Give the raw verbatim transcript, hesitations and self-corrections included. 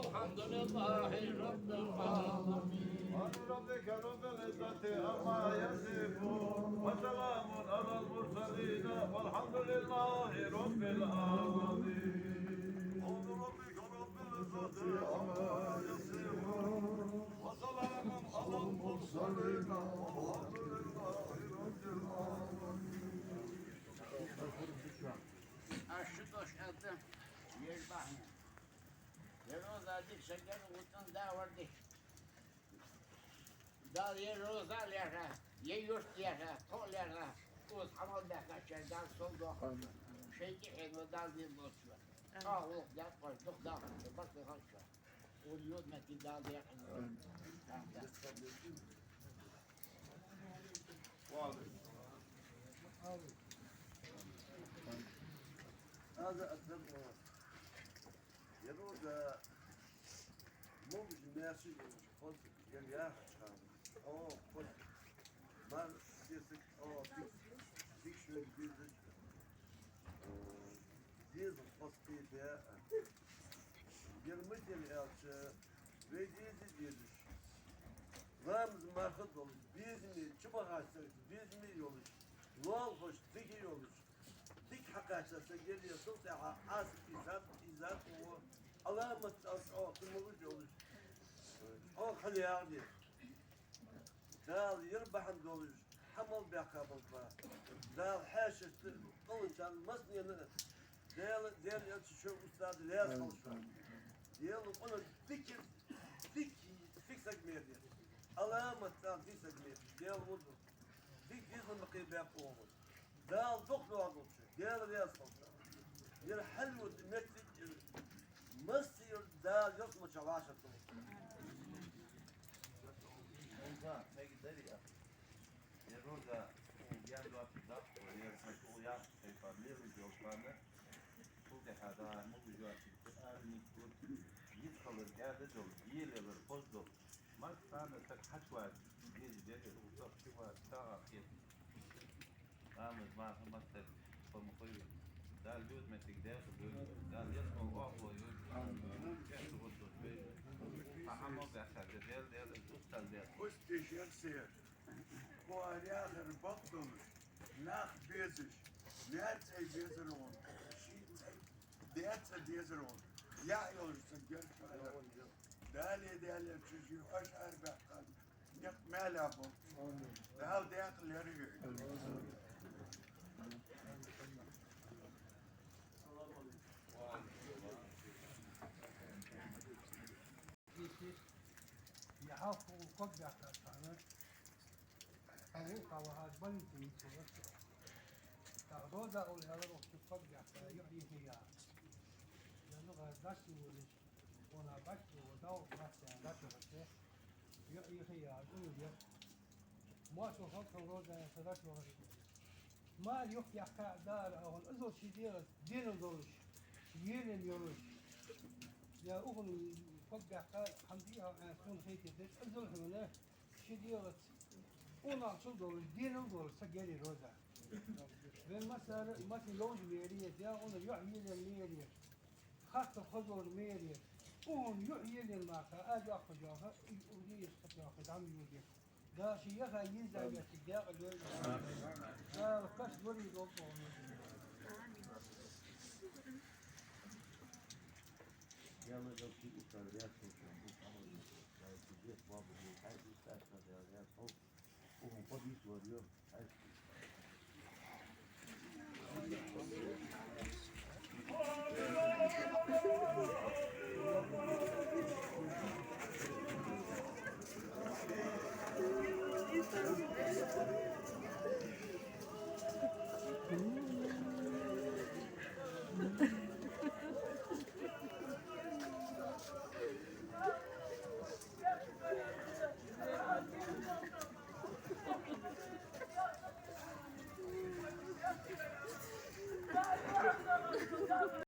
الحمد لله رب العالمين. سبحان ربك رب العزة عما يصفون، وسلام على المرسلين، والحمد لله رب العالمين. سبحان ربك رب العزة عما يصفون، وسلام على المرسلين، والحمد لله رب العالمين. Аз ши дош аьлча, еш бахьан. Ер роза дика сагага вутан да вар дика. Дала ер роза лаьрхӀа, ер юрт лаьрхӀа, тхо а лаьрхӀа, укхаза хьамал баьхкачар Дала сов доаккхалба. Шоай тӀехьенна Дала дийна болча. Амин. Ӏа гӀулакх даккха, дукха даха, баркал хилда шоана. Укх йода моттиг Дала даькъала йойла. Амин. Ва Ӏалайкум салам. Аз а Ер роза могаш-маьрша йолаш хоза, ер яхача хана, о, хоза, мар сесаг, о, дик, дика шоайла безаш, о, дезал хоза кхебе а. Ер мича да аьлча, вай деза дезаш, ламаз-марха долаш, безаме, чубахача сагага безаме йолаш, лоалахошта дика йолаш, дика хьакхаьчача сагага, ер сул тӀехьа Ӏаса, изат, изат, о, Ӏаламат а чӀоагӀа могаш йолаш, чӀоагӀа хьалъягӀа деза. Дала ер бахьан долаш хьамал баьккха болба. Дала хьаьшашта, кӀалхарчарна массанена а Даьла, Даьла элча, шоай устаза лаьца хилда шоана. Даьла къонах дика, дика, дика саг ма яр ер. Ӏаламат а дика саг ма яр, Даьла вуд. Дика дезал ма кхебаьб оаха. Дала дукха лорадолда шо, Даьла раьза хилва шоана. Ер хьалъюрта моттиг, масса йолча Дала ялсмала чу вӀашагӀтохаргда. Муса, мегаргдарий аз? Ер роза, укх гаьна доацаш даккха, ер хьай укх яхача тайпа лелаш йолча хана, цул тӀехьа дӀа могаш йоацаш, ара ник гур, йиц хилар кӀаьда дола, елаялар хоза дола. Массанена саг хьачувоалаш, деза деза, укх чу вар, сагӀа хет. Амин, марха, маттара, хӀама хой вай. Дала йода моттиг даькъала йойла. Дала ялсмала оахалол йойла. Кхетта гӀоргдолаш вай. Хьа хьамал баьккхача Даьла, Даьла, устаз Даьла. Усташ яр сер. Кхоарахар бакъдолаш, нах безаш, маьрцӀай безар он, ший цӀай, даь цӀа безар он, яхь йолаш саг яр шоана. Дала, Даьла, чужи оаш арабаьккха никъ маьле болба. Дала даькъала йойла. Дийцар, ер хьалха укх ког баьккхача хана, хьалха укхаза вахаш больнице йицъяьлар со. ТӀаккха доза ул аьлар, укх чу ког баьккха, юхь йийха яр. Ер нуха даш ца волаш, вона баш ца вола, дӀа укх массехк дӀачувахача, юхь йийха яр, ул яр. Моаршал хилда хьона, Роза, са дӀачувахача. Мара юхь яьккха а дар а хьона, иззал ший дегӀаца денал долаш, елаенна йолаш. Я укхун ког баьккха, хӀама дий хьона, аьнна, сона хетар деш, иззал хьона ший дегӀаца къонахчал долаш, денал долаш саг яр ер Роза. Вай массане а, массане а йовзаш ма яр ер, дегӀа юхь елаенна ма яр ер. Хаттар хоза долаш ма яр ер. Укхун юхь елаенна мара, аз йоаккхаш йола ха, из укх дегӀаца кхетта йола ха, дӀа ма йода ер. Дала ший яха йизза моттиг даькъала йойла. Дала кхаш лорий долда оаха. Дала дал ши устаз раьза хилва шоана, бу хьамал бу. Дала ши дехь баба бу, хьай устаз ха Дала раьза хилва. Укхун кхо бийса вар йо, хьай.